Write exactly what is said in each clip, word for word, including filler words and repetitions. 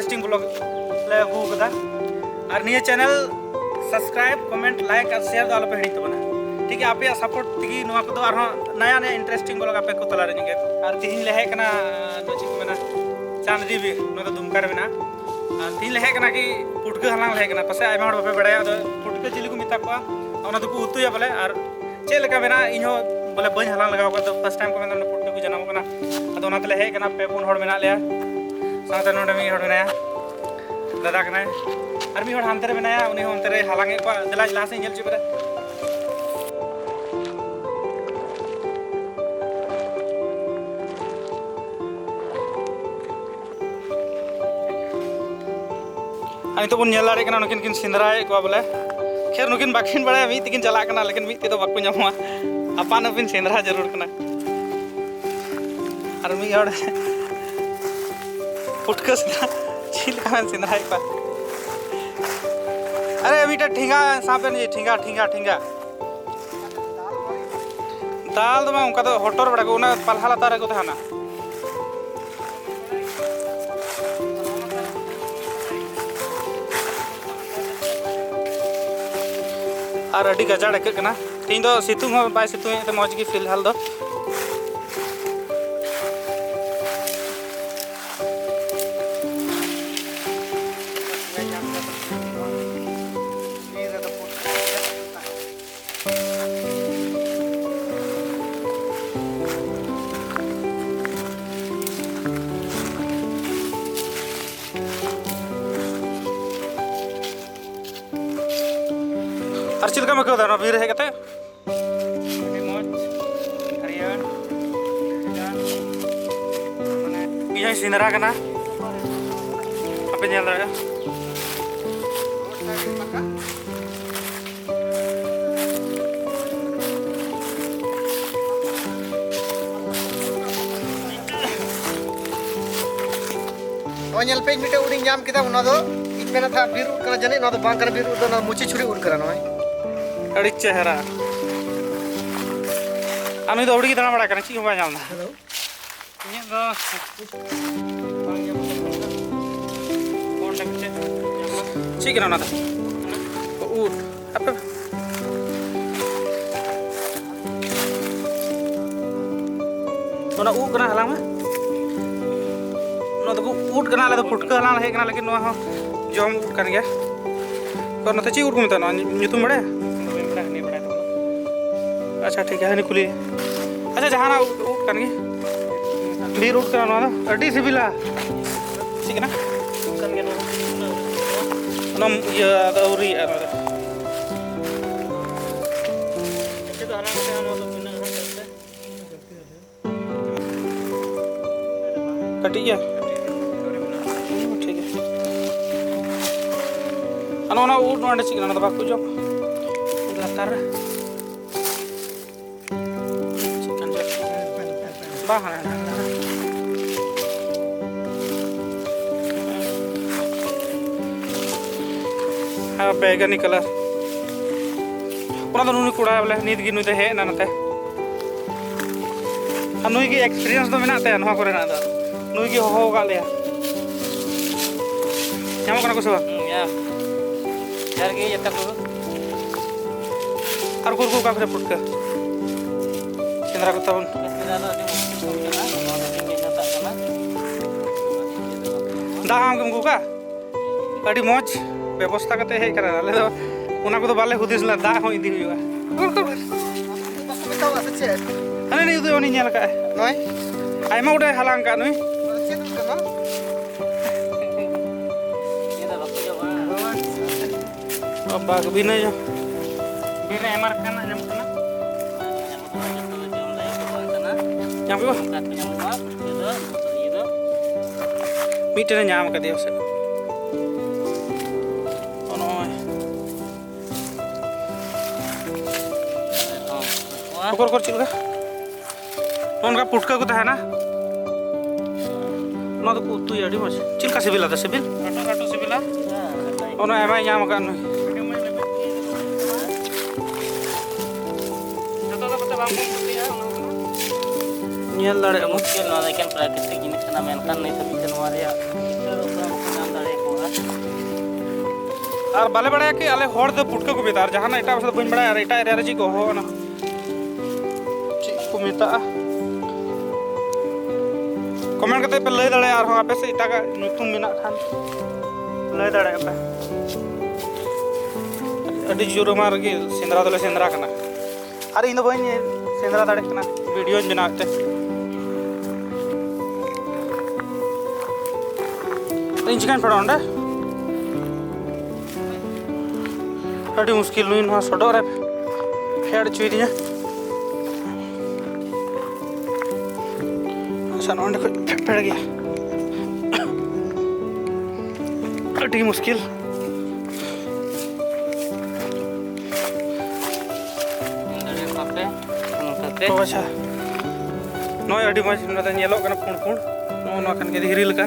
interesting vlog ᱞᱮ ᱟᱹᱜᱩ ᱠᱟᱫᱟ᱾ ᱟᱨ ᱱᱤᱭᱟᱹ channel subscribe, comment, like ᱟᱨ share ᱫᱚ ᱟᱞᱚᱯᱮ ᱦᱤᱲᱤᱧ ᱛᱟᱵᱚᱱᱟ᱾ ᱴᱷᱤᱠ ᱜᱮᱭᱟ, ᱟᱯᱮᱭᱟᱜ support ᱛᱮᱜᱮ ᱱᱚᱣᱟ ᱠᱚᱫᱚ ᱟᱨᱦᱚᱸ ᱱᱟᱭᱟ ᱱᱟᱭᱟ interesting vlog ᱟᱯᱮ ᱠᱚ ᱛᱟᱞᱟᱨᱮ ᱧᱮᱞ᱾ ᱟᱨ ᱛᱤᱦᱤᱧ ᱞᱮ ᱦᱮᱡ ᱠᱟᱱᱟ, ᱱᱚᱣᱟ ᱪᱮᱫ ᱠᱚ ᱢᱮᱱᱟ, ᱪᱟᱸᱫᱽᱰᱤ ᱵᱤᱨ, ᱱᱚᱣᱟ ᱫᱚ ᱫᱩᱢᱠᱟ ᱨᱮ ᱢᱮᱱᱟᱜᱼᱟ᱾ ᱟᱨ ᱛᱤᱦᱤᱧ ᱞᱮ ᱦᱮᱡ ᱠᱟᱱᱟ ᱠᱤ ᱯᱩᱴᱠᱟᱹ ᱦᱟᱞᱟᱝ ᱞᱮ ᱦᱮᱡ ᱠᱟᱱᱟ᱾ ᱯᱟᱥᱮᱡ ᱟᱭᱢᱟ ᱦᱚᱲ ᱵᱟᱯᱮ ᱵᱟᱲᱟᱭᱟ, ᱟᱫᱚ ᱯᱩᱴᱠᱟᱹ ᱪᱤᱞᱤ ᱠᱚ ᱢᱮᱛᱟ ᱠᱚᱣᱟ, ᱚᱱᱟ ᱫᱚᱠᱚ ᱩᱛᱩᱭᱟ ᱵᱚᱞᱮ᱾ ᱟᱨ ᱪᱮᱫ ᱞᱮᱠᱟ ᱢᱮᱱᱟᱜᱼᱟ, ᱤᱧ ᱦᱚᱸ ᱵᱚᱞᱮ ᱵᱟᱹᱧ ᱦᱟᱞᱟᱝ ᱞᱟᱜᱟᱣ ᱠᱟᱫᱟ, first time ᱠᱚ ᱢᱮᱱᱫᱟ ᱚᱸᱰᱮ ᱯᱩᱴᱠᱟᱹ ᱠᱚ ᱡᱟᱱᱟᱢᱚᱜ ᱠᱟᱱᱟ᱾ ᱟᱫᱚ ᱚᱱᱟ ᱛᱮᱞᱮ ᱦᱮᱡ ᱠᱟᱱᱟ, ᱯᱮ ᱯᱩᱱ ᱦᱚᱲ ᱢᱮᱱᱟᱜ ᱞᱮᱭᱟ, ᱥᱟᱶᱛᱮ ᱱᱚᱰᱮ ᱢᱤᱫ ᱦᱚᱲ ᱢᱮᱱᱟᱭᱟ, ᱫᱟᱫᱟ ᱠᱟᱱᱟᱭ, ᱟᱨ ᱢᱤᱫ ᱦᱚᱲ ᱦᱟᱱᱛᱮ ᱨᱮ ᱢᱮᱱᱟᱭᱟ, ᱩᱱᱤ ᱦᱚᱸ ᱚᱱᱛᱮ ᱨᱮ ᱦᱟᱞᱟᱝ ᱮᱫ ᱠᱚᱣᱟ᱾ ᱫᱮᱞᱟ ᱞᱟᱦᱟ ᱥᱮᱫ ᱧᱮᱞ ᱦᱚᱪᱚ ᱯᱮ᱾ ᱟᱨ ᱱᱤᱛᱚᱜ ᱵᱚᱱ ᱧᱮᱞ ᱫᱟᱲᱮᱭᱟᱜ ᱠᱟᱱᱟ, ᱱᱩᱠᱤᱱ ᱠᱤᱱ ᱥᱮᱸᱫᱽᱨᱟᱭᱮᱫ ᱠᱚᱣᱟ ᱵᱚᱞᱮ᱾ ᱠᱷᱮᱨ, ᱱᱩᱠᱤᱱ ᱵᱟᱹᱠᱤᱱ ᱵᱟᱲᱟᱭᱟ, ᱢᱤᱫ ᱛᱮᱠᱤᱱ ᱪᱟᱞᱟᱜ ᱠᱟᱱᱟ, ᱞᱮᱠᱤᱱ ᱢᱤᱫ ᱛᱮᱫᱚ ᱵᱟᱠᱚ ᱧᱟᱢᱚᱜᱼᱟ᱾ ᱟᱯᱟᱱ ᱟᱹᱯᱤᱱ ᱥᱮᱸᱫᱽᱨᱟ ᱡᱟᱹᱨᱩᱲ ᱠᱟᱱᱟ᱾ ᱟᱨ ᱢᱤᱫ ᱦᱚᱲ ᱯᱩᱴᱠᱟᱹ ᱥᱮᱸᱫᱽᱨᱟ ᱪᱮᱫ ᱞᱮᱠᱟ ᱵᱮᱱ ᱥᱮᱸᱫᱽᱨᱟᱭᱮᱫ ᱠᱚᱣᱟ? ᱟᱨᱮ, ᱢᱤᱫᱴᱮᱱ ᱴᱷᱮᱸᱜᱟ ᱥᱟᱵ ᱵᱮᱱ, ᱴᱷᱮᱸᱜᱟ, ᱴᱷᱮᱸᱜᱟ, ᱴᱷᱮᱸᱜᱟ᱾ ᱫᱟᱞ ᱫᱚ ᱵᱟᱝ, ᱚᱱᱠᱟ ᱫᱚ ᱦᱚᱴᱚᱨ ᱵᱟᱲᱟ ᱠᱚ, ᱚᱱᱟ ᱯᱟᱞᱦᱟ ᱞᱟᱛᱟᱨ ᱨᱮᱠᱚ ᱛᱟᱦᱮᱱᱟ᱾ ᱟᱨ ᱟᱹᱰᱤ ᱜᱟᱡᱟᱲ ᱟᱹᱭᱠᱟᱹᱜ ᱠᱟᱱᱟ᱾ ᱛᱮᱦᱮᱧ ᱫᱚ ᱥᱤᱛᱩᱝ ᱦᱚᱸ ᱵᱟᱭ ᱥᱤᱛᱩᱝ ᱮᱫ ᱛᱮ ᱢᱚᱡᱽ ᱜᱮ ᱯᱷᱤᱞᱦᱟᱞ ᱫᱚ᱾ ᱟᱨ ᱪᱮᱫ ᱞᱮᱠᱟᱢ ᱟᱹᱭᱠᱟᱹᱣ ᱮᱫᱟ ᱱᱚᱣᱟ ᱵᱤᱨ ᱨᱮ ᱦᱮᱡ ᱠᱟᱛᱮ? ᱟᱹᱰᱤ ᱢᱚᱡᱽ, ᱦᱟᱹᱨᱭᱟᱹᱲ, ᱢᱟᱱᱮ ᱤᱧ ᱦᱚᱸᱧ ᱥᱮᱸᱫᱽᱨᱟ ᱠᱟᱱᱟ, ᱟᱯᱮ ᱧᱮᱞ ᱫᱟᱲᱮᱭᱟᱜᱼᱟ᱾ ᱱᱚᱜᱼᱚᱭ ᱧᱮᱞ ᱯᱮ, ᱤᱧ ᱢᱤᱫᱴᱮᱱ ᱩᱫ ᱤᱧ ᱧᱟᱢ ᱠᱮᱫᱟ, ᱚᱱᱟ ᱫᱚ ᱤᱧ ᱢᱮᱱᱮᱫ ᱛᱟᱦᱮᱸᱫ ᱵᱤᱨ ᱩᱫ ᱠᱟᱱᱟ ᱡᱟᱹᱱᱤᱡ, ᱱᱚᱣᱟ ᱫᱚ ᱵᱟᱝ ᱠᱟᱱᱟ ᱵᱤᱨ ᱩᱫ ᱫᱚ, ᱚᱱᱟ ᱫᱚ ᱢᱩᱪᱤ ᱪᱷᱩᱨᱤ ᱩᱫ ᱠᱟᱱᱟ ᱱᱚᱜᱼᱚᱭ᱾ ᱟᱹᱰᱤ ᱪᱮᱦᱨᱟ᱾ ᱟᱨ ᱱᱩᱭ ᱫᱚ ᱟᱹᱣᱲᱤ ᱜᱮ ᱫᱟᱬᱟ ᱵᱟᱲᱟᱭ ᱠᱟᱱᱟ, ᱪᱮᱫ ᱦᱚᱸ ᱵᱟᱭ ᱧᱟᱢ ᱮᱫᱟ᱾ ᱦᱮᱞᱳ᱾ ᱤᱧᱟᱹᱜ ᱫᱚ ᱵᱟᱝ ᱧᱟᱢᱚᱜ ᱠᱟᱱᱟ᱾ ᱪᱮᱫ ᱠᱟᱱᱟ ᱚᱱᱟ ᱫᱚ? ᱩᱫ᱾ ᱟᱯᱮ, ᱚᱱᱟ ᱩᱫ ᱠᱟᱱᱟ, ᱦᱟᱞᱟᱝ ᱢᱮ᱾ ᱱᱚᱣᱟ ᱫᱚ ᱩᱫ ᱠᱟᱱᱟ, ᱟᱞᱮ ᱫᱚ ᱯᱩᱴᱠᱟᱹ ᱦᱟᱞᱟᱝ ᱞᱮ ᱦᱮᱡ ᱠᱟᱱᱟ, ᱞᱮᱠᱤᱱ ᱱᱚᱣᱟ ᱦᱚᱸ ᱡᱚᱢ ᱩᱫ ᱠᱟᱱ ᱜᱮᱭᱟ᱾ ᱛᱚ ᱱᱚᱛᱮ ᱪᱮᱫ ᱩᱫ ᱠᱚ ᱢᱮᱛᱟᱜᱼᱟ, ᱱᱚᱣᱟ ᱧᱩᱛᱩᱢ ᱵᱟᱲᱟᱭᱟ? ᱟᱪᱪᱷᱟ, ᱴᱷᱤᱠ ᱜᱮᱭᱟ, ᱦᱟᱹᱱᱤ ᱠᱩᱞᱤ᱾ ᱟᱪᱪᱷᱟ, ᱡᱟᱦᱟᱱᱟᱜ ᱩᱫ, ᱩᱫ ᱠᱟᱱ ᱜᱮ, ᱵᱤᱨ ᱩᱫ ᱠᱟᱱᱟ ᱱᱚᱣᱟ ᱫᱚ, ᱟᱹᱰᱤ ᱥᱤᱵᱤᱞᱟ᱾ ᱪᱮᱫ ᱠᱟᱱᱟ? ᱚᱱᱟ ᱤᱭᱟᱹ ᱫᱚ ᱟᱹᱣᱨᱤᱭᱟᱜᱼᱟ ᱱᱚᱣᱟ ᱫᱚ᱾ ᱠᱟᱹᱴᱤᱡ ᱜᱮᱭᱟ? ᱴᱷᱤᱠ ᱜᱮᱭᱟ᱾ ᱟᱨ ᱚᱱᱟ ᱩᱫ ᱱᱚᱰᱮ ᱪᱮᱫ ᱠᱟᱱᱟ? ᱚᱱᱟ ᱫᱚ ᱵᱟᱠᱚ ᱡᱚᱢ? ᱞᱟᱛᱟᱨ ᱨᱮ᱾ ᱪᱮᱫ ᱠᱟᱱ ᱪᱚ? ᱵᱟᱝ ᱦᱟᱱᱟ, ᱦᱟᱱᱟ, ᱦᱟᱱᱟ᱾ ᱦᱮᱸ, ᱵᱮᱜᱟᱱᱤ colour᱾ ᱚᱱᱟ ᱫᱚ ᱱᱩᱭ ᱠᱚᱲᱟ ᱵᱚᱞᱮ, ᱱᱤᱛ ᱜᱮ ᱱᱩᱭ ᱫᱚ ᱦᱮᱡ ᱮᱱᱟ ᱱᱚᱛᱮ᱾ ᱟᱨ ᱱᱩᱭ ᱜᱮ experience ᱫᱚ ᱢᱮᱱᱟᱜ ᱛᱟᱭᱟ ᱱᱚᱣᱟ ᱠᱚᱨᱮᱱᱟᱜ ᱫᱚ᱾ ᱱᱩᱭ ᱜᱮ ᱦᱚᱦᱚ ᱟᱠᱟᱫ ᱞᱮᱭᱟ᱾ ᱧᱟᱢᱚᱜ ᱠᱟᱱᱟ ᱠᱚ ᱥᱮ ᱵᱟᱝ? ᱦᱩᱸ, ᱧᱟᱢ᱾ ᱰᱷᱮᱨ ᱜᱮ ᱡᱚᱛᱚ ᱠᱚ᱾ ᱟᱨ ᱩᱠᱩᱨ ᱠᱚ ᱚᱠᱟ ᱠᱚᱨᱮ ᱯᱩᱴᱠᱟᱹ? ᱥᱮᱸᱫᱽᱨᱟ ᱠᱚ ᱛᱟᱵᱚᱱ᱾ ᱥᱮᱸᱫᱽᱨᱟ ᱫᱚ ᱟᱹᱰᱤ ᱢᱩᱥᱠᱤᱞ ᱠᱟᱹᱢᱤ ᱠᱟᱱᱟ᱾ ᱱᱚᱣᱟ ᱫᱚ ᱪᱮᱫ ᱤᱧ ᱢᱮᱛᱟᱜ ᱠᱟᱱᱟ? ᱫᱟᱜ ᱟᱢ ᱜᱮᱢ ᱟᱹᱜᱩ ᱠᱟᱜᱼᱟ? ᱟᱹᱰᱤ ᱢᱚᱡᱽ ᱵᱮᱵᱚᱥᱛᱷᱟ ᱠᱟᱛᱮ ᱦᱮᱡ ᱠᱟᱱᱟ᱾ ᱟᱞᱮ ᱫᱚ ᱚᱱᱟ ᱠᱚᱫᱚ ᱵᱟᱞᱮ ᱦᱩᱫᱤᱥ ᱞᱮᱫᱟ, ᱫᱟᱜ ᱦᱚᱸ ᱤᱫᱤ ᱦᱩᱭᱩᱜᱼᱟ᱾ ᱵᱟᱠᱚ ᱢᱮᱛᱟᱣᱟ ᱥᱮ ᱪᱮᱫ? ᱦᱟᱱᱮ ᱱᱤᱭᱟᱹ ᱩᱫᱩᱜ ᱩᱱᱤ ᱧᱮᱞ ᱠᱟᱜᱼᱟᱭ᱾ ᱱᱚᱜᱼᱚᱭ᱾ ᱟᱭᱢᱟ ᱩᱰᱟᱹᱭ ᱦᱟᱞᱟᱝ ᱠᱟᱜ ᱱᱩᱭ᱾ ᱱᱚᱣᱟ ᱫᱚ ᱪᱮᱫ ᱩᱫ ᱠᱟᱱᱟ? ᱱᱤᱭᱟᱹ ᱫᱚ ᱵᱟᱠᱚ ᱡᱚᱢᱟ᱾ ᱵᱟᱵᱟ, ᱵᱤᱱᱟᱹ ᱡᱚᱢ᱾ ᱵᱤᱱᱟᱹ ᱮᱢ ᱟᱨ ᱠᱟᱱᱟ, ᱧᱟᱢᱚᱜ ᱠᱟᱱᱟ᱾ ᱧᱟᱢᱚᱜ ᱠᱟᱱᱟ, ᱡᱚᱛᱚ ᱜᱮ ᱡᱚᱢ ᱞᱟᱹᱜᱤᱫ ᱫᱚ ᱵᱟᱝ ᱠᱟᱱᱟ᱾ ᱧᱟᱢ ᱠᱮᱫᱟ? ᱚᱱᱠᱟ ᱠᱚ ᱧᱟᱢᱚᱜᱼᱟ, ᱯᱩᱴᱠᱟᱹ ᱫᱚ, ᱤᱭᱟᱹ ᱫᱚ᱾ ᱢᱤᱫᱴᱮᱱᱮ ᱧᱟᱢ ᱟᱠᱟᱫᱮᱭᱟ ᱥᱮ? ᱚ, ᱱᱚᱜᱼᱚᱭ᱾ ᱚᱠᱚᱨ, ᱚᱠᱚᱨ ᱪᱮᱫ ᱞᱮᱠᱟ? ᱱᱚᱜᱼᱚ ᱱᱚᱝᱠᱟ ᱯᱩᱴᱠᱟᱹ ᱠᱚ ᱛᱟᱦᱮᱱᱟ᱾ ᱱᱚᱣᱟ ᱫᱚᱠᱚ ᱩᱛᱩᱭᱟ, ᱟᱹᱰᱤ ᱢᱚᱡᱽ᱾ ᱪᱮᱫ ᱞᱮᱠᱟ ᱥᱤᱵᱤᱞᱟ? ᱫᱚ ᱥᱤᱵᱤᱞ? ᱞᱟᱹᱴᱩ, ᱞᱟᱹᱴᱩ ᱥᱤᱵᱤᱞᱟ᱾ ᱚᱱᱟ ᱟᱭᱢᱟᱭ ᱧᱟᱢ ᱟᱠᱟᱫ ᱱᱩᱭ᱾ ᱡᱚᱛᱚ ᱫᱚ ᱠᱟᱛᱮ ᱵᱟᱝ ᱵᱚᱱ ᱠᱩᱥᱤᱭᱟᱜᱼᱟ, ᱚᱱᱟ ᱠᱚᱫᱚ᱾ ᱧᱮᱞ ᱫᱟᱲᱮᱭᱟᱜᱼᱟ ᱵᱚᱱ᱾ ᱢᱩᱥᱠᱤᱞ, ᱱᱚᱣᱟ ᱫᱚ ᱮᱠᱮᱱ ᱯᱨᱟᱠᱨᱤᱛᱤᱠ ᱡᱤᱱᱤᱥ ᱠᱟᱱᱟ, ᱢᱮᱱᱠᱷᱟᱱ ᱱᱤᱛ ᱦᱟᱹᱵᱤᱡ ᱛᱮ ᱱᱚᱣᱟ ᱨᱮᱭᱟᱜ ᱪᱤᱛᱟᱹᱨ ᱚᱠᱚᱭ ᱦᱚᱸ ᱵᱟᱠᱚ ᱧᱟᱢ ᱫᱟᱲᱮ ᱟᱠᱚᱣᱟ᱾ ᱟᱨ ᱵᱟᱞᱮ ᱵᱟᱲᱟᱭᱟ ᱠᱤ ᱟᱞᱮ ᱦᱚᱲ ᱫᱚ ᱯᱩᱴᱠᱟᱹ ᱠᱚ ᱢᱮᱛᱟᱜᱼᱟ, ᱟᱨ ᱡᱟᱦᱟᱱᱟᱜ ᱮᱴᱟᱜ ᱵᱷᱟᱥᱟ ᱫᱚ ᱵᱟᱹᱧ ᱵᱟᱲᱟᱭᱟ, ᱟᱨ ᱮᱴᱟᱜ ᱮᱨᱤᱭᱟ ᱨᱮ ᱪᱮᱫ ᱠᱚ ᱦᱚᱦᱚᱣᱟ ᱚᱱᱟ ᱪᱮᱫ ᱠᱚ ᱢᱮᱛᱟᱜᱼᱟ? ᱠᱚᱢᱮᱱᱴ ᱠᱟᱛᱮ ᱯᱮ ᱞᱟᱹᱭ ᱫᱟᱲᱮᱭᱟᱜᱼᱟ, ᱟᱨᱦᱚᱸ ᱟᱯᱮ ᱥᱮᱫ ᱮᱴᱟᱜᱟᱜ ᱧᱩᱛᱩᱢ ᱢᱮᱱᱟᱜ ᱠᱷᱟᱱ ᱞᱟᱹᱭ ᱫᱟᱲᱮᱭᱟᱜᱼᱟ ᱯᱮ᱾ ᱟᱹᱰᱤ ᱡᱳᱨ ᱚᱱᱟ ᱨᱮᱜᱮ ᱥᱮᱸᱫᱽᱨᱟ ᱫᱚᱞᱮ ᱥᱮᱸᱫᱽᱨᱟ ᱠᱟᱱᱟ᱾ ᱟᱨ ᱤᱧ ᱫᱚ ᱵᱟᱹᱧ ᱥᱮᱸᱫᱽᱨᱟ ᱫᱟᱲᱮᱭᱟᱜ ᱠᱟᱱᱟ, ᱵᱷᱤᱰᱤᱭᱳᱧ ᱵᱮᱱᱟᱣᱮᱫ ᱛᱮ᱾ ᱤᱧ ᱪᱤᱠᱟᱹᱧ ᱯᱷᱮᱰᱚᱜᱼᱟ ᱚᱸᱰᱮ? ᱟᱹᱰᱤ ᱢᱩᱥᱠᱤᱞ ᱱᱩᱭ ᱱᱚᱣᱟ ᱥᱚᱰᱚᱜ ᱨᱮ ᱯᱷᱮᱰ ᱦᱚᱪᱚᱭᱮᱫᱤᱧᱟ᱾ ᱟᱪᱪᱷᱟ, ᱱᱚᱸᱰᱮ ᱠᱷᱚᱡ ᱯᱷᱮᱰ ᱜᱮᱭᱟ᱾ ᱟᱹᱰᱤ ᱢᱩᱥᱠᱤᱞ᱾ ᱧᱮᱞ ᱫᱟᱲᱮᱭᱟᱜ ᱠᱟᱱᱟ ᱯᱮ, ᱱᱚᱝᱠᱟᱛᱮ᱾ ᱚ, ᱟᱪᱪᱷᱟ᱾ ᱱᱚᱜᱼᱚᱭ ᱟᱹᱰᱤ ᱢᱚᱡᱽ ᱱᱚᱰᱮ ᱧᱮᱞᱚᱜ ᱠᱟᱱᱟ ᱯᱩᱸᱰ ᱯᱩᱸᱰ᱾ ᱱᱚᱜᱼᱚ ᱱᱚᱣᱟ ᱠᱟᱱ ᱜᱮᱭᱟ ᱫᱷᱤᱨᱤ ᱞᱮᱠᱟ᱾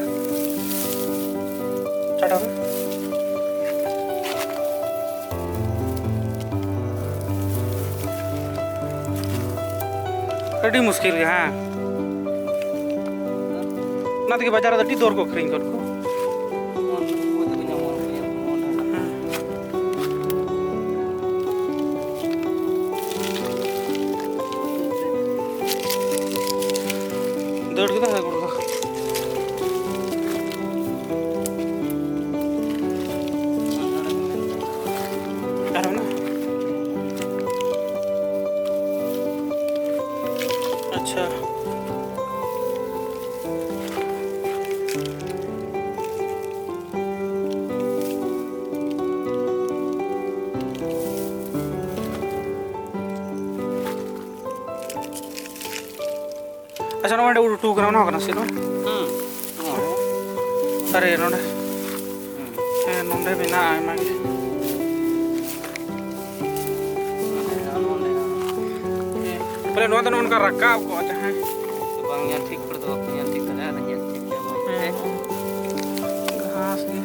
ᱪᱷᱟᱰᱟᱣ ᱢᱮ᱾ ᱟᱹᱰᱤ ᱢᱩᱥᱠᱤᱞ ᱜᱮ, ᱦᱮᱸ᱾ ᱚᱱᱟ ᱛᱮᱜᱮ ᱵᱟᱡᱟᱨ ᱨᱮᱫᱚ ᱟᱹᱰᱤ ᱫᱚᱨ ᱠᱚ ᱟᱹᱠᱷᱨᱤᱧ ᱜᱚᱫ ᱠᱚ᱾ ᱦᱮᱸ᱾ ᱫᱟᱹᱲ ᱠᱮᱫᱟ ᱦᱟᱹᱜᱩᱲ ᱫᱚ᱾ ᱟᱨ ᱢᱮᱱᱟᱜᱼᱟ? ᱟᱪᱪᱷᱟ᱾ ᱟᱪᱪᱷᱟ, ᱱᱚᱜᱼᱚᱭ ᱚᱸᱰᱮ ᱩᱰᱩᱠ ᱠᱟᱱᱟ, ᱚᱱᱟ ᱦᱚᱸ ᱠᱟᱱᱟ ᱥᱮ ᱱᱚᱣᱟ? ᱦᱩᱸ᱾ ᱟᱨᱮ, ᱱᱚᱰᱮ᱾ ᱦᱩᱸ᱾ ᱦᱮᱸ, ᱱᱚᱰᱮ ᱢᱮᱱᱟᱜᱼᱟ ᱟᱭᱢᱟ ᱜᱮ᱾ ᱵᱚᱞᱮ, ᱱᱚᱣᱟ ᱫᱚ ᱱᱚᱜᱼᱚ ᱱᱚᱝᱠᱟ ᱨᱟᱠᱟᱵ ᱠᱚᱜᱼᱟ ᱡᱟᱦᱟᱸᱭ᱾ ᱵᱟᱝ ᱧᱮᱞ ᱴᱷᱤᱠ ᱦᱚᱲ ᱫᱚ ᱵᱟᱠᱚ ᱧᱮᱞ ᱴᱷᱤᱠ ᱫᱟᱲᱮᱭᱟᱜᱼᱟ, ᱧᱮᱞ ᱴᱷᱤᱠ ᱜᱮᱭᱟ ᱵᱚᱱ᱾ ᱦᱮᱸ᱾ ᱜᱷᱟᱥ ᱜᱮ᱾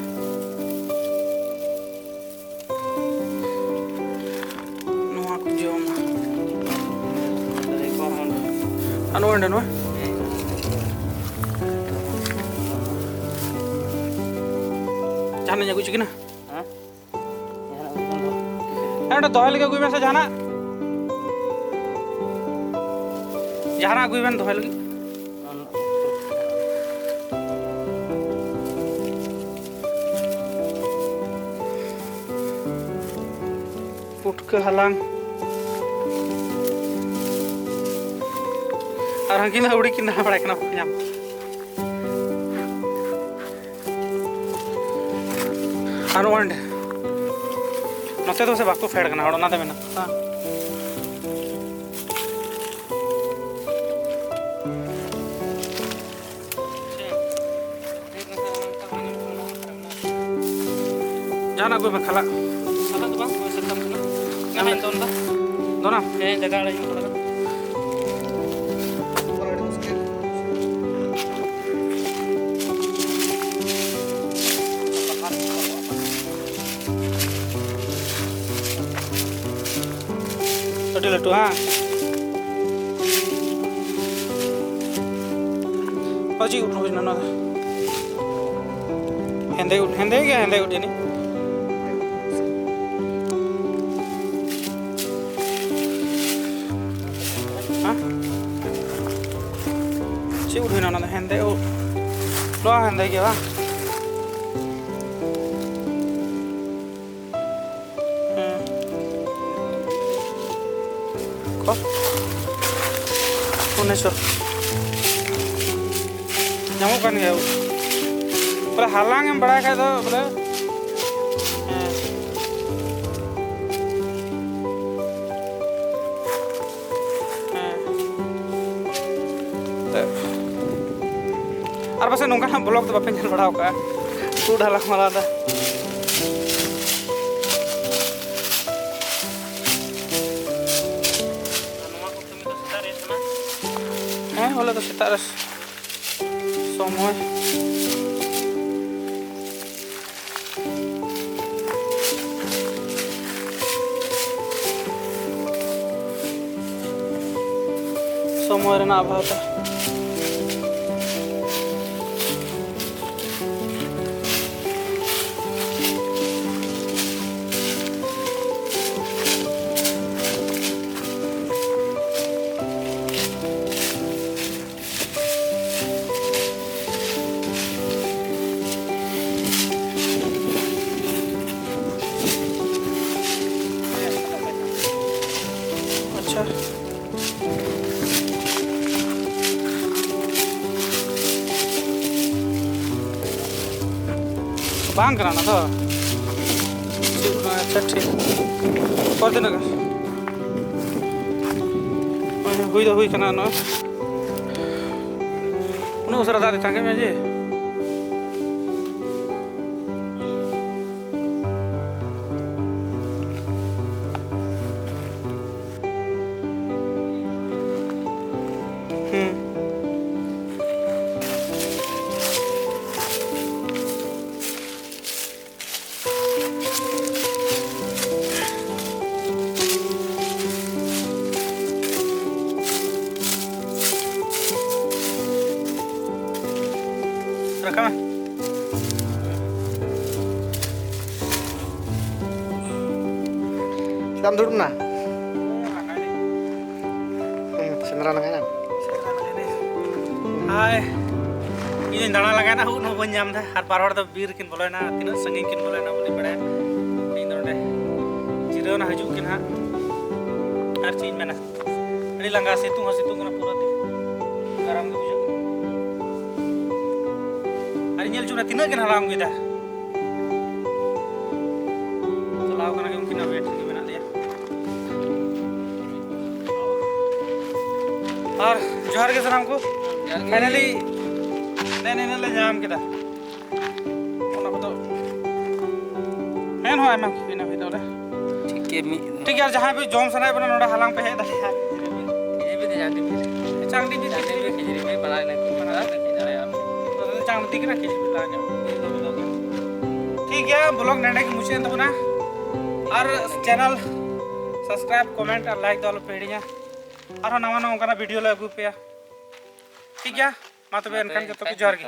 ᱱᱚᱣᱟ ᱠᱚ ᱡᱚᱢᱟ᱾ ᱟᱨ ᱱᱚᱜᱼᱚᱭ ᱱᱚᱸᱰᱮ ᱱᱚᱣᱟ᱾ ᱡᱟᱦᱟᱱᱟᱜ ᱤᱧ ᱟᱹᱜᱩ ᱦᱚᱪᱚ ᱠᱤᱱᱟ? ᱦᱮᱸ? ᱦᱮᱸ, ᱚᱸᱰᱮ ᱫᱚᱦᱚᱭ ᱞᱟᱹᱜᱤᱫ ᱟᱹᱜᱩᱭ ᱵᱮᱱ ᱥᱮ ᱡᱟᱦᱟᱱᱟᱜ, ᱡᱟᱦᱟᱱᱟᱜ ᱟᱹᱜᱩᱭ ᱵᱮᱱ ᱫᱚᱦᱚᱭ ᱞᱟᱹᱜᱤᱫ᱾ ᱯᱩᱴᱠᱟᱹ ᱦᱟᱞᱟᱝ᱾ ᱟᱨ ᱦᱟᱹᱱᱠᱤᱱ ᱫᱚ ᱟᱹᱣᱲᱤ ᱠᱤᱱ ᱫᱟᱬᱟ ᱵᱟᱲᱟᱭ ᱠᱟᱱᱟ, ᱵᱟᱠᱚ ᱧᱟᱢ᱾ ᱟᱨ ᱱᱚᱜᱼᱚᱭ ᱱᱚᱸᱰᱮ, ᱱᱚᱛᱮ ᱫᱚ ᱥᱮ ᱵᱟᱠᱚ ᱯᱷᱮᱰ ᱠᱟᱱᱟ ᱦᱚᱲ, ᱚᱱᱟᱛᱮ ᱢᱮᱱᱟᱜ ᱠᱚᱣᱟ᱾ ᱡᱟᱦᱟᱱᱟᱜ ᱠᱚ ᱵᱟᱠᱷᱟᱞᱟ᱾ ᱥᱟᱞᱟ ᱫᱚ ᱵᱟᱝ, ᱦᱳᱭ, ᱥᱟᱠᱟᱢ ᱠᱟᱱᱟ᱾ ᱚᱱᱟ ᱦᱚᱸᱧ ᱫᱚᱱ ᱫᱟ᱾ ᱫᱚᱱᱟᱢ? ᱦᱮᱸ, ᱡᱟᱭᱜᱟ ᱟᱲᱟᱜ ᱤᱧ ᱦᱚᱲ ᱠᱟᱱᱟ᱾ ᱟᱹᱰᱤ ᱞᱟᱹᱴᱩ, ᱦᱟᱸ? ᱚ, ᱪᱮᱫ ᱩᱫ ᱦᱩᱭᱱᱟ ᱱᱚᱣᱟ ᱫᱚ? ᱦᱮᱸᱫᱮ ᱩᱫ, ᱦᱮᱸᱫᱮ ᱜᱮ, ᱦᱮᱸᱫᱮ ᱩᱫ ᱡᱟᱹᱱᱤᱡ᱾ ᱦᱮᱸ? ᱪᱮᱫ ᱩᱫ ᱦᱩᱭᱱᱟ ᱚᱱᱟ ᱫᱚ? ᱦᱮᱸᱫᱮ ᱩᱫ᱾ ᱱᱚᱣᱟ ᱦᱮᱸᱫᱮ ᱜᱮ ᱵᱟᱝ? ᱦᱮᱸ᱾ ᱠᱚ᱾ ᱩᱱᱤᱥᱥᱚ᱾ ᱧᱟᱢᱚᱜ ᱠᱟᱱ ᱜᱮᱭᱟ᱾ ᱵᱚᱞᱮ ᱦᱟᱞᱟᱝ ᱮᱢ ᱵᱟᱲᱟᱭ ᱠᱷᱟᱡ ᱫᱚ ᱵᱚᱞᱮ, ᱦᱮᱸ᱾ ᱦᱮᱸ᱾ ᱛᱮ-, ᱟᱨ ᱯᱟᱥᱮᱡ ᱱᱚᱝᱠᱟᱱᱟᱜ vlog ᱫᱚ ᱵᱟᱯᱮ ᱧᱮᱞ ᱵᱟᱲᱟ ᱟᱠᱟᱫᱼᱟ, ᱩᱫ ᱦᱟᱞᱟᱝ ᱢᱟᱞᱟ ᱫᱚ᱾ ᱦᱮᱸ, ᱦᱚᱞᱟ ᱫᱚ ᱥᱮᱛᱟᱜ ᱨᱮ ᱥᱚᱢᱚᱭ᱾ ᱥᱚᱢᱚᱭ ᱨᱮᱱᱟᱜ ᱚᱵᱷᱟᱵᱽ ᱛᱮ᱾ ᱵᱟᱝ ᱠᱟᱱᱟ ᱚᱱᱟ ᱫᱚ᱾ ᱟᱪᱪᱷᱟ, ᱴᱷᱤᱠ᱾ ᱯᱚᱨᱮ ᱛᱤᱱᱟᱹᱜ ᱜᱟᱱ? ᱦᱩᱭ ᱫᱚ ᱦᱩᱭ ᱠᱟᱱᱟ ᱱᱚᱜᱼᱚᱭ᱾ ᱩᱱᱟᱹᱜ ᱩᱥᱟᱹᱨᱟ ᱫᱟᱜ ᱫᱤ ᱛᱟᱸᱜᱤ ᱢᱮ ᱡᱮ᱾ ᱦᱩᱸ᱾ ᱨᱟᱠᱟᱵ ᱢᱮ᱾ ᱪᱮᱫᱟᱜ ᱮᱢ ᱫᱩᱲᱩᱵ ᱮᱱᱟ? ᱦᱩᱸ, ᱥᱮᱸᱫᱽᱨᱟ ᱞᱟᱸᱜᱟᱭᱮᱱᱟᱢ? ᱦᱟᱭ, ᱤᱧ ᱫᱚᱧ ᱫᱟᱬᱟ ᱞᱟᱸᱜᱟᱭᱮᱱᱟ, ᱩᱫ ᱦᱚᱸ ᱵᱟᱹᱧ ᱧᱟᱢ ᱮᱫᱟ᱾ ᱟᱨ ᱵᱟᱨ ᱦᱚᱲ ᱫᱚ ᱵᱤᱨ ᱠᱤᱱ ᱵᱚᱞᱚᱭᱮᱱᱟ, ᱛᱤᱱᱟᱹᱜ ᱥᱟᱺᱜᱤᱧ ᱠᱤᱱ ᱵᱚᱞᱚᱭᱮᱱᱟ ᱵᱟᱹᱧ ᱵᱟᱲᱟᱭᱟ᱾ ᱤᱧ ᱫᱚ ᱱᱚᱰᱮ ᱡᱤᱨᱟᱹᱣ ᱮᱱᱟ, ᱦᱤᱡᱩᱜ ᱠᱤᱱ ᱦᱟᱸᱜ᱾ ᱟᱨ ᱪᱮᱫ ᱤᱧ ᱢᱮᱱᱟ, ᱟᱹᱰᱤ ᱞᱟᱸᱜᱟ, ᱥᱤᱛᱩᱝ ᱦᱚᱸ ᱥᱤᱛᱩᱝ ᱠᱟᱱᱟ ᱯᱩᱨᱟᱹ ᱜᱮ᱾ ᱜᱚᱨᱚᱢ ᱜᱮ ᱵᱩᱡᱷᱟᱹᱜ ᱠᱟᱱᱟ᱾ ᱟᱨ ᱧᱮᱞ ᱦᱚᱪᱚ ᱢᱮ, ᱛᱤᱱᱟᱹᱜ ᱠᱤᱱ ᱦᱟᱞᱟᱝ ᱟᱹᱜᱩᱭᱮᱫᱟ᱾ ᱪᱟᱞᱟᱣ ᱠᱟᱱᱟ ᱠᱤᱱ, ᱩᱱᱠᱤᱱᱟᱜ ᱵᱮᱴ ᱨᱮᱜᱮ ᱢᱮᱱᱟᱜ ᱞᱮᱭᱟ᱾ ᱟᱨ ᱡᱚᱦᱟᱨ ᱜᱮ ᱥᱟᱱᱟᱢ ᱠᱚ᱾ ᱡᱚᱦᱟᱨ ᱜᱮ᱾ ᱯᱷᱟᱭᱱᱟᱞᱤ ᱫᱮᱱ ᱤᱱᱟᱹ ᱞᱮ ᱧᱟᱢ ᱠᱮᱫᱟ᱾ ᱚᱱᱟ ᱠᱚᱫᱚ ᱦᱮᱸ, ᱱᱚᱣᱟ ᱟᱭᱢᱟ ᱠᱤᱪᱷᱩ ᱵᱮᱱᱟᱣ ᱦᱩᱭ ᱫᱟᱲᱮᱭᱟᱜᱼᱟ᱾ ᱴᱷᱤᱠ ᱜᱮ, ᱢᱤᱫ ᱴᱷᱤᱠ ᱜᱮᱭᱟ, ᱟᱨ ᱡᱟᱦᱟᱸᱭ ᱯᱮ ᱡᱚᱢ ᱥᱟᱱᱟᱭᱮᱫ ᱵᱚᱱᱟ, ᱱᱚᱰᱮ ᱦᱟᱞᱟᱝ ᱯᱮ ᱦᱮᱡ ᱫᱟᱲᱮᱭᱟᱜᱼᱟ᱾ ᱠᱷᱤᱡᱩᱨ ᱵᱤᱞ ᱫᱚ ᱡᱟᱝ ᱰᱤᱢᱤᱞ᱾ ᱡᱟᱝ ᱰᱤᱢᱤᱞ, ᱡᱟᱝ ᱰᱤᱢᱤᱞ ᱠᱷᱤᱡᱩᱨ ᱵᱤᱞ ᱵᱟᱲᱟᱭ ᱞᱮᱱᱠᱷᱟᱱ ᱵᱟᱲᱟᱭ ᱞᱮᱱᱠᱷᱟᱱ ᱫᱟᱲᱮᱭᱟᱜᱼᱟ᱾ ᱡᱟᱝ ᱰᱤᱢᱤᱞ ᱠᱟᱱᱟ, ᱠᱷᱤᱡᱩᱨ ᱵᱤᱞ ᱞᱟᱦᱟ ᱧᱚᱜ᱾ ᱴᱷᱤᱠ ᱜᱮᱭᱟ, ᱵᱞᱚᱜ ᱱᱚᱰᱮ ᱜᱮ ᱢᱩᱪᱟᱹᱫ ᱮᱱ ᱛᱟᱵᱚᱱᱟ᱾ ᱟᱨ ᱪᱮᱱᱮᱞ ᱥᱟᱵᱥᱠᱨᱟᱭᱤᱵ, ᱠᱚᱢᱮᱱᱴ ᱟᱨ ᱞᱟᱭᱤᱠ ᱫᱚ ᱟᱞᱚ ᱯᱮ ᱦᱤᱲᱤᱧᱟ᱾ ᱟᱨᱦᱚᱸ ᱱᱟᱣᱟ ᱱᱟᱣᱟ ᱚᱱᱠᱟᱱᱟᱜ ᱵᱷᱤᱰᱤᱭᱳ ᱞᱮ ᱟᱹᱜᱩ ᱯᱮᱭᱟ᱾ ᱴᱷᱤᱠ ᱜᱮᱭᱟ, ᱢᱟ ᱛᱚᱵᱮ ᱮᱱᱠᱷᱟᱱ ᱡᱚᱛᱚ ᱠᱚ ᱡᱚᱦᱟᱨ ᱜᱮ᱾